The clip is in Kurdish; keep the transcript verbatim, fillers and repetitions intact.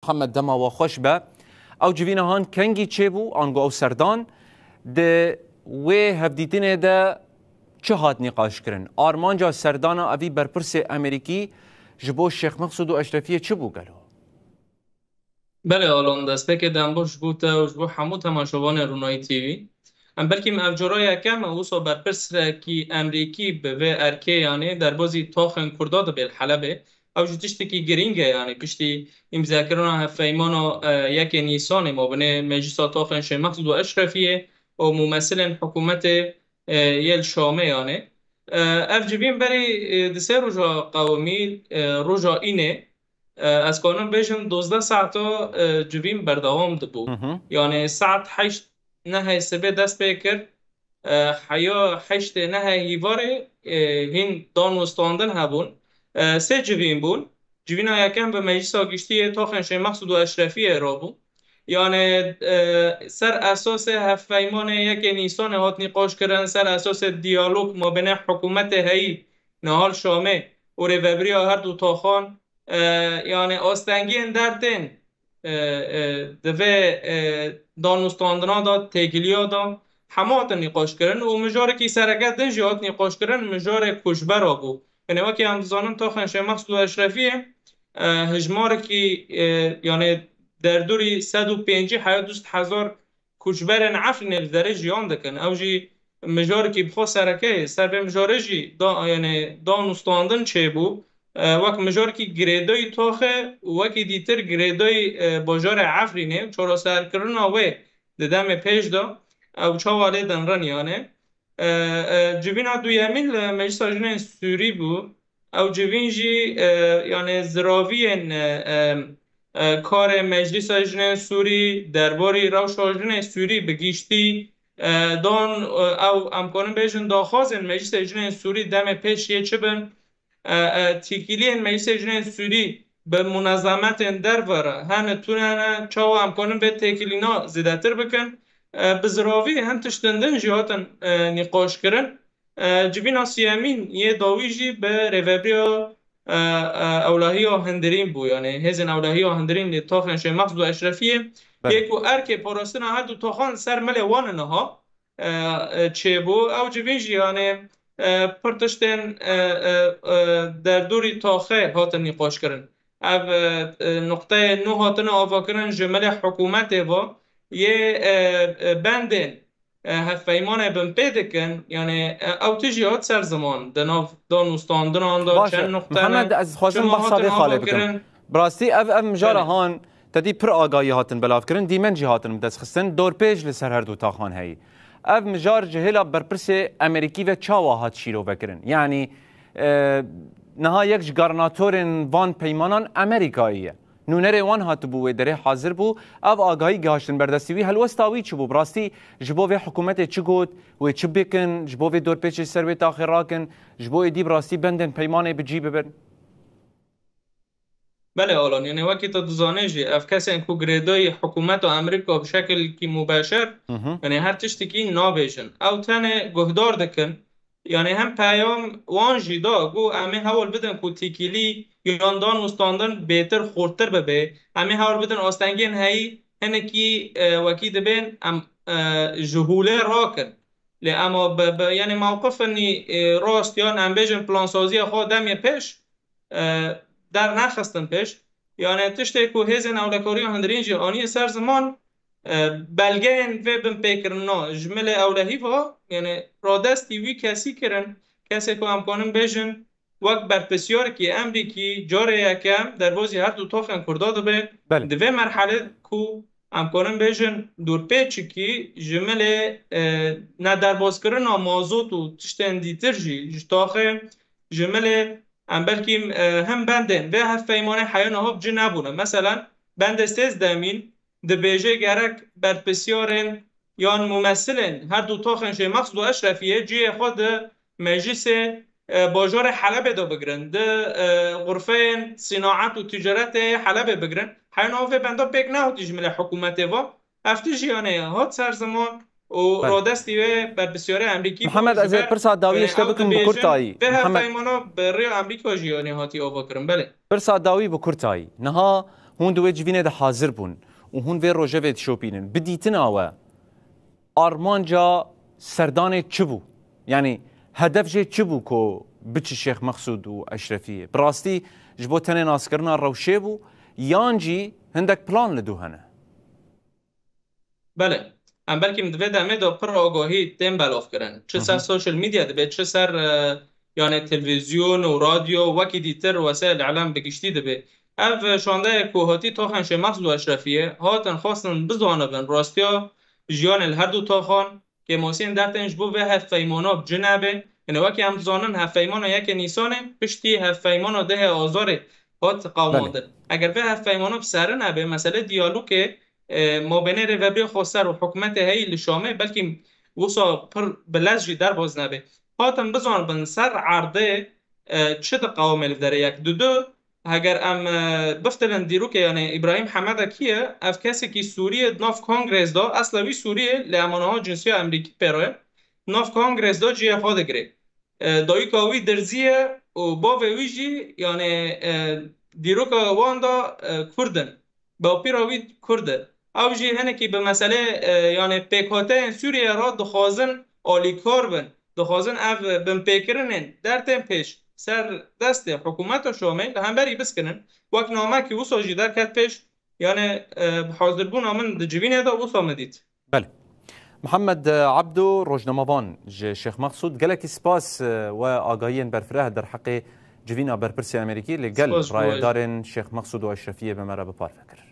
Mihemed, dema we xweş be. Ew civîna han kengî çêbû, ango ew serdan, di wê hevdîtinê de çi hat nîqaşkirin? Armanca serdana evî berpirsê Amerîkî ji bo Şêx Meqsûd û Eşrefiyê çi bû gelo? Belê Alon, destpêkê dem baş ji bo te û ji bo hemû temaşevanê Rûnayî T V. Em belkî em ev cara yekem e wisa berpirsekî Amerîkî bi vê erkê, yanî derbazî taxên Kurda dibe li Helebê. Ew jî tiştekî girîng e, yanî piştî îmzekirina hevpeymana, e, yekê Nîsanê mabinê Meclisa Taxên Şêx Meqsûd û Eşrefiyê û mumesilên hikûmetê, e, yê li Şamê, yanî. E, ev civîn berî, e, di sê roja qewimî, e, roja înê, e, ez kanim bêjim dozdeh saeta, e, civîn berdewam dibû. Hı hı. Yanî saet heşt nehê sibê dest pê kir, e, heya heştê nehê hîvarê, e, hîn danûstandin hebûn. E, sê civîn bûn. Civîna yekem bi Meclisa Giştî yê Taxên Şêx Meqsûd û Eşrefiyê rabû. Yanî, e, ser esasê hevpeymanê yekê Nîsanê hat nîqaş kirin, ser esasê diyalog mabênê hikûmetê heyî niha li Şamê û rêvebiriya her du taxan, e, yanî astengiyên der tên, e, e, di vê, e, danûstandina de, têkiliya de hemû hatin nîqaşkirin û mijarekî sereke din jî hat nîqaşkirin, mijarê koçbera bû. Yanî wekî em dizanin taxên Şêx Meqsûd û Eşrefiyê, e, hijmarekî, e, yanî derdorî sed û pêncî heya du sed hezar koçberên Efrînê li derê jiyan dikin. Ew jî mijarekî bi xwe sereke ye. Ser vê mijarê jî da, yanî danûstandin çêbû. E, wek mijarekî girêdayî taxê û wekî dîtir girêdayî, e, bajarê Efrînê û çareserkirina wê di demê pêş de ew çawa lê dinrin, yanî. E, e, civîna duyemîn li Meclisa Jinên Sûrî bû. Ew civîn jî, e, yanî ziraviyên, e, e, e, karê Meclisa Jinên Sûrî, derbarî rewşa jinên Sûrî bi giştî, e, dan, e, ew em kanin bêjin daxwazên Meclisê Jinên Sûrî demê pêş yê çi bin, e, e, têkiliyên Meclisê Jinên Sûrî bi munezemetên derve re hene tune ne, çawa em kanin vê têkilîna zêdetir bikin, e, bi ziravî hin tiştên din jî hatin, e, nîqaş kirin. E, civîna siyemîn yê dawî jî bi rêvebiriya, e, e, ewlehiya hundirîn bû, yanî hêzên ewlehiya hundirîn lê taxên Şêx Meqsûd û Eşrefiyê, belê, yê ku erkê parastina her du taxan li ser milê wan e niha, e, e, çêbû. Ew civîn jî, yanî, e, pir tiştên, e, e, e, derdorî taxê hatin nîqaşkirin. Ev, e, e, nuqteyê nû hatine avakirin ji milê hikûmetê ve yê, e, e, bendên, e, hevpeymanê binpê dikin, yanî, e, ew tijî hat ser ziman di nav danûstandinan de. Baş e, çend nuqte ne, Mihemed, ez dixwazim çima behsa hatin vê xalê bikim. Avakirin? Bi rastî ev, ev mijara, belê, han te dî pir agahî hatin belavkirin, dîmen jî hatin bidestxistin, dorpêç li ser her du taxan heyî. Ev mijar ji hêla berpirsê Amerîkî ve çawa hat şîrovekirin? Yanî, e, niha yek ji garnatorên van peymanan Amerîkayî ye. Nûnerê wan hatibû wê derê hazir bû, ev agahî gihaştin berdestî wî, helwesta wî çi bû? Bi rastî ji bo vê hikûmetê çi got? Wê çi bikin? Ji bo vê dorpêçê ser wê taxê rakin? Ji bo êdî bi rastî bendên peymanê bi cî bibin? Belê Alan, yanî wekî tu dizanê jî, ev kesên ku girêdayî hikûmeta Amerîka bi şekilkî mubeşer, Hı hı. yanî her tiştekî nabêjin. Ew tenê guhdar dikin, yanî hem peyam wan jî da, ku em ê hewl bidin ku têkilî yan danûstandin bêtir xurttir bibe. Em ê hewl bidin astengiyên heyî hinekî, e, wekî dibên em, e, ji hûlê rakin. Lê ema bi, bi, yanî mewqifin, e, rast yan em bêjin plansaziya xwe demê pêş, e, dernexistin pêş. Yanî tiştê ku hêzên ewlekariya hundirîn jî aniye ser ziman, e, belgeyên vê binpêkirina ji milê ewlehî ve, yanî radestî wî kesî kirin, kesê ku em kanin bêjin wek berpirsyarkî Emrîkî carê yekem derbazî her du taxên Kurda dibe. Belê. Di vê merhelê ku em kanin bêjin dorpêçikî ji milê, e, nederbazkirina mazot û tiştên dîtir jî ji taxê, ji milê em belkî, e, him bendên vê hevpeymanê heya niha bi cî nebûne. Meselen, bendê sêzdemîn dibêje gerek berpirsyarên yan mumesilên her du taxên Şêx Meqsûd û Eşrefiyê cihê xwe di meclisê, e, bajarê Helebê de bigirin, di, e, xurfeyên sînaet û ticaretê Helebê bigirin. Heya niha vê benda pêk nehatî ji milê hikûmetê ve. Ev tijî, yanî, hat ser ziman û, belê, radestî wê berpirsyarê Emrîkî bû. Mihemed, ji ez ê ber, pirsa dawiyê, yanî, ji te ew bikim bi dibêjin, kurtayî. Vê Mihemed, hevpeymana bi rêya Emrîka jî, yanî, hatiye avakirin. Belê. Pirsa dawî bi kurtayî. Niha Hûn di wê civînê de hazir bûn û hûn vê rojevê dişopînin. Bi dîtina we armanca serdanê çi bû? Yanî hedef jê çi bû ku biçi Şêx Mexsûd û Eşrefiyê? Bi rastî ji bo tenê naskirina rewşê bû yan jî hindek plan li dû hene? Belê. Em belkî di vê demê de pir agahî tên belavkirin. Çi Hı ser hı. social media dibe, çi ser, e, yani televîzyon û radyo, wekî dîtir wesayil îlam bi giştî dibe. Ev şandeyek ku hatî taxên Şêx Mexsûd û Eşrefiyê, hatin xwestin bizanibin rastiya jiyanê li her du taxan, kêmasiyên dertên ji bo vê hevpeymana bi cih nebe. Yanî wekî em dizanin hevpeymana yekê Nîsanê piştî hevpeymana dehê Azarê hat Belê. qewimandin. Eger vê hevpeymana bi seri nebe, mesele diyalogê, e, mabênê Rêvebirê Xweser û hikûmetê heyî li Şamê belkî wisa pir bi lez jî derbas nebe. Hatin bizanibin ser erdê, e, çi diqewime li derê yek. Di du, heger em, e, biftilin dîrokê, yanî Îbrahîm Hemeda kî ye? Ev kesekî Sûrî ye, di nav Kongrês de, esla wî Sûrî ye, lê hema niha cinsiya Amerîkî pê re ye. Di nav Kongrês de cihê xwe digire. E, dayika wî Dirzî ye û bavê wî jî, yanî, e, dîroka wan de, e, Kurd in. Bapîra wî Kurd e. Ew jî hinekî bi meselê, e, yanî pêkhateyên Sûriyeyê re dixwazin alîkar bin. Dixwazin ev binpêkirinên dertên pêş ser destê hikûmeta Şamê li hemberî biskinin. Wek namekî wisa jî derket pêş, yanî, e, bi hazirbûna min di civînê de wisa min dît. Belê. Mihemed Ebdo, rojnamevan ji Şêx Mexsûd, gelekî spas, e, we agahiyên berfireh derheqê civîna berpirsê Amerîkî li gel Spas bo we. rayedarên Şêx Mexsûd û Eşrefiyê bi me re bi parve kir.